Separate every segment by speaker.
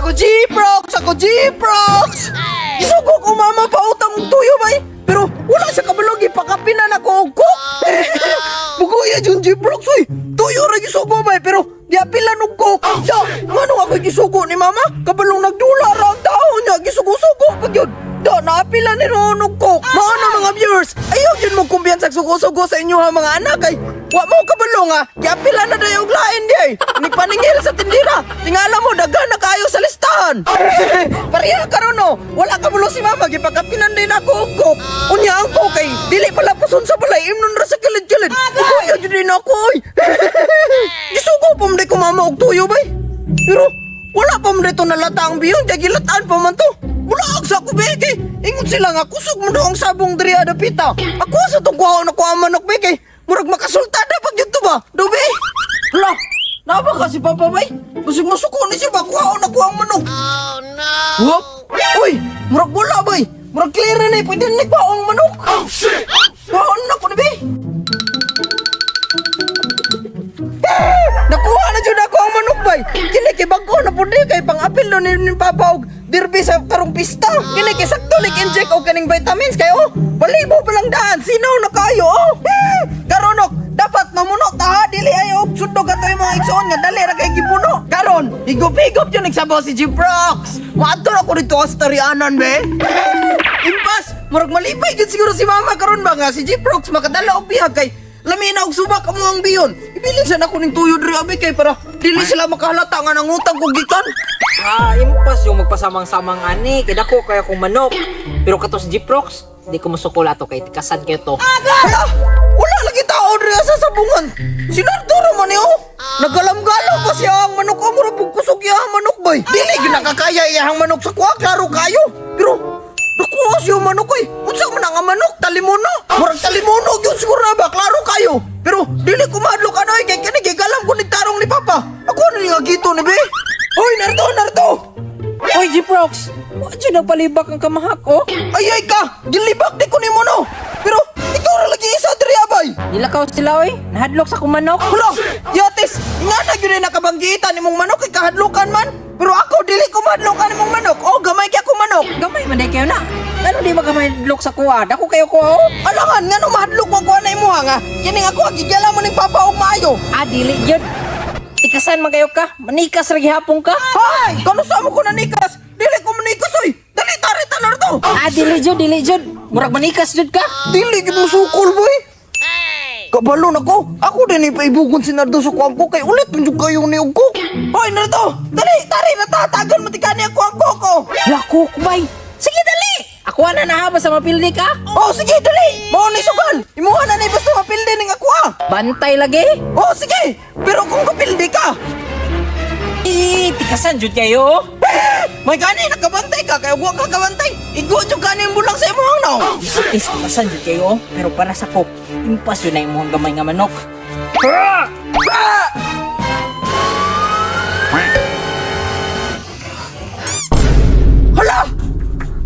Speaker 1: Ako G-Prox! Ako G-Prox! Gisugo ko mama pautang og tuyo bay. Pero wala siya kabalo gipakapinan ako og cook. Bugoya jud G-Prox oy. Tuyo ra gisugo bay pero giapilan og cook. Ya, ngano ako gisugo ni mama? Kabalong nagdula ra ang tao niya gisugo-sugo pa gyud. Da, naapila ni noon og cook. Mao na mga viewers, ayaw gyud mo kumpiyansa sugo-sugo sa inyo ha mga anak kay wa mo kabalo nga giapila na dayon og lain di ay. Ni paningil sa tindira. Tingala mo daghan na kayo sa listahan. Pareha karon no. Wala kabalo si mama gipakapinan din ako og cook. Unya ang cook kay dili pala puson sa balay imnon ra sa kilid-kilid. Bugoya gyud din ako oy. Gisugo pa man ko mama og tuyo bay. Pero wala pa man dito nalata ang biyon, kay gilataan pa man to. Mulaag sa ako, be, kay ingon sila nga kusog mo daw ang sabong diri adapita. Ako sa tong kuhaon ako ang manok, be, kay murag makasultada pag yun to ba? Do, be? Hala, naba ka si Papa, bay? Basig masuko ni siya ba? Kuhaon ako ang manok.
Speaker 2: Oh no!
Speaker 1: Whoop! Uy, murag wala, bay. Murag clear na eh, pwede na kuhaon ang manok. Oh, shit! Kuhaon na ko ni, be. Nakuha na jud ako ang manok bay. Kini kay bag-o na pud kay pang-apil do ni Papa og derby sa karong pista. Kini kay sakto nig inject og kaning vitamins kay oh. Balibo pa lang daan, sinaw na kayo oh. Karon ok, dapat mamuno ta ha, dili ay og sundog ato yung mga igsoon nga dali ra kay gipuno. Karon, higop-higop jud nagsabaw si G-Prox. Moadto na ko dito sa Tarianan be. Impas, murag malipay gyud siguro si mama karon ba nga si G-Prox makadala og bihag kay lami na og subak amo ang biyon. Ibilin sa nako ning tuyo diri abi kay para dili sila makahalata nga nangutang kog gikan.
Speaker 3: Ah, impas yung magpasamang-samang ani. Kay dako kaya kong manok. Pero kato si G-Prox, di ko musukol ato kay tikasan kayo to.
Speaker 1: Hala, wala lagi tao diri sa sabungan. Sinardo ra man niyo. Nagalam-galam pa siya ang manok o murag pug kusog iya ang manok bay. Dili gyud nakakaya iya ang manok sa kuha, klaro kayo. Pero nakuha siya ang manok oy. Unsa man ang manok talimono? Murag talimono gyud siguro na ba, klaro kayo. Pero dili ko mahadlok ano kay kani gigalam ko ni tarong ni Papa. Ako na ni nga gito ni be. Hoy Nardo, Nardo.
Speaker 3: Oy, G-Prox! Wa dyan nagpalibak ang kamahak, oh.
Speaker 1: Ay ay ka, gilibak di ko nimo no. Pero ikaw ra lagi isa diri abay.
Speaker 3: Nilakaw sila, oy. Nahadlok sa akong manok.
Speaker 1: Hala, yates, nga na gyud ay nakabanggitan nimong manok kay kahadlukan man. Pero ako dili ko mahadlukan nimong manok. Oh, gamay kay ako manok.
Speaker 3: Gamay man day kayo na. Ano di makamahadlok sa kuha? Dako kayo kuha, oh.
Speaker 1: Alangan ngano mahadlok mo kuha na imuha nga. Kining ako gigala mo ning papa og maayo.
Speaker 3: Ah, dili jud. Tikasan man kayo ka. Manikas ra gihapon ka.
Speaker 1: Hay, kano sa mo ko nanikas? Dili ko manikas oy. Dali tari tanar to.
Speaker 3: Ah, dili jud, dili jud. Murag manikas jud ka.
Speaker 1: Dili gyud mo sukol boy. Kabalo nako. Ako din ipaibugon si Nardo sa kuwang ko kay ulit man jud kayo ni og cook. Hoy Nardo, dali tari na tatagan mo tikani ako ang koko.
Speaker 3: Lako, bay. Sige, dali. Ako na na sa mapildi ka.
Speaker 1: Oh, sige, dali! Mao ni sugal! Imuha na ni basta mapildi ning ako ah!
Speaker 3: Bantay lagi.
Speaker 1: Oh, sige! Pero kung kapildi ka,
Speaker 3: Eh, tikasan jud kayo. Oh.
Speaker 1: may gani nakabantay ka kaya wa ka kabantay. Igo jud ka ning bulang sa imong naw.
Speaker 3: Atis, tikasan jud kayo. Oh. Pero para sa ko, impas yun na imong gamay nga manok.
Speaker 1: Ah! Hala!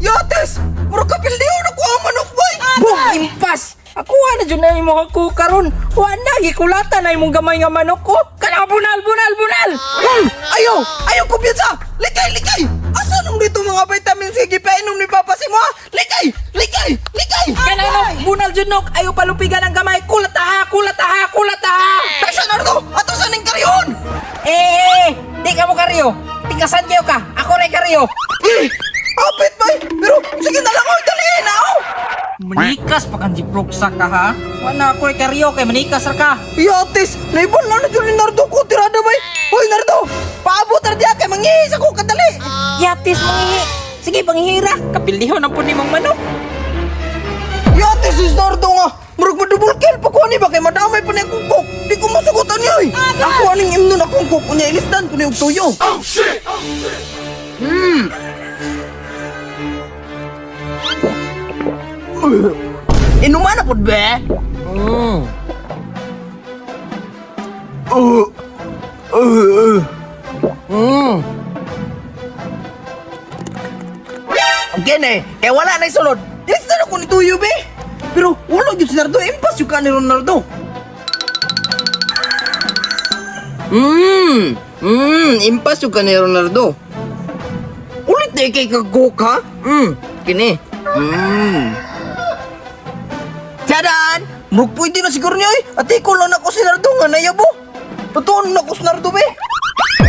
Speaker 1: Yates! Murag kapildi na ko ang manok boy!
Speaker 3: Boom, impas. Ako na jud na imong ko karon. Wa na gikulata na imong gamay nga manok ko. Kana bunal bunal bunal.
Speaker 1: Ayaw! Ayaw kumpiyansa! Likay! Likay! Asa nung dito mga vitamins C gipainom ni Papa si mo? Likay! Likay! Likay!
Speaker 3: Kana no, bunal jud nok. Ayo palupigan ang gamay. Kulata ha, kulata ha, kulata ha.
Speaker 1: Tasa Nardo! Ato sa ning karyon!
Speaker 3: Eh, eh, eh, di ka mo karyo. Tikasan kayo ka. Ako rin karyo.
Speaker 1: Eh, apit bay! Pero sige na lang oy, dali na oh!
Speaker 3: Manikas pa kang jiproksa ka ha. Wala ako rin karyo kay manikas ra ka.
Speaker 1: Yatis, naibal na na dyan ni Nardo ko, tirada bay! Hoy Nardo! Paabot na diya kay mangihis ako kadali!
Speaker 3: Yatis mangihi. Sige, panghihira. Kapildihon ang puni mong manok.
Speaker 1: Yatis is Nardo nga! Murag madouble kill pa ko ani ba kay madamay pa niya akong cook. Di ko masugutan niya oy. Ako aning imnon akong cook unya ilisdan ko ni og tuyo. Inuman na pud be. Okay na eh, kaya wala na isulod. Ilisdan ako ni tuyo be. Pero wala gyud si Nardo, impas yung ka ni Ronaldo. Impas yung ka ni Ronaldo. Perti kay kaguk ha? Kini. Tiyadan! Murag pwede na siguro niya eh. Ate ko lang ako si Nardo nga nayabo. Totoo na ako si Nardo be.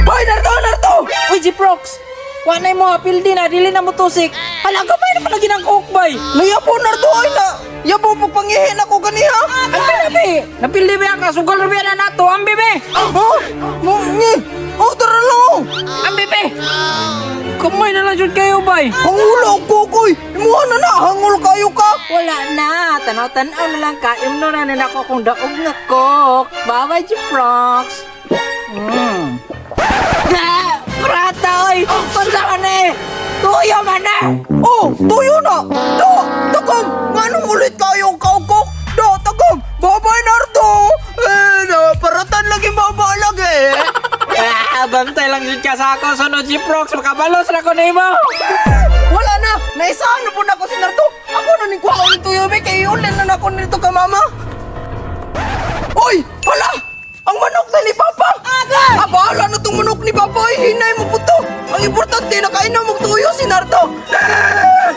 Speaker 1: Hoy, Nardo! Nardo!
Speaker 3: Uy, Jeprox! Wa na mo apil din na, dili na mo tusik. Hala, gamay na pala ginang coke bay.
Speaker 1: Nayabo, Nardo! Ay na! Yabo, pagpangihin ako ganiha!
Speaker 3: Ang bebe! Napildi ba ka? Sugal ba na nato? Ang bebe!
Speaker 1: Ha? Mo, nye! Oh, tara lang!
Speaker 3: Ang bebe! Kamay na lang jud kayo bay.
Speaker 1: Hangul ang kukoy! Imuha na na! Hangul kayo ka!
Speaker 3: Wala na. Tanaw-tanaw na lang ka. Imno na na ako kung daog nga coke. Bye-bye, Jeprox. Ah, prata, oy! Unsa man eh? Tuyo man eh!
Speaker 1: Oh, tuyo na! Do! Tagom! Nganong ulit kayo ang kaukok? Do! Tagom! Babay, Nardo! Eh, na, paratan lagi baba lagi eh!
Speaker 3: Ah, bantay lang jud ka sa ako sunod, Jeprox. Makabalos na ko nimo.
Speaker 1: Wala na! Naisahan na po na ako si Nardo! Ako na ning kuha ulit tuyo, be! Kaya ulit na na ako nito ka, mama! Oy! Hala! Ang manok na ni Papa! Ah, bahala na tong manok ni Papa! Ay, hinay mo po to! Ang importante, nakain na tuyo si Nardo! Ah!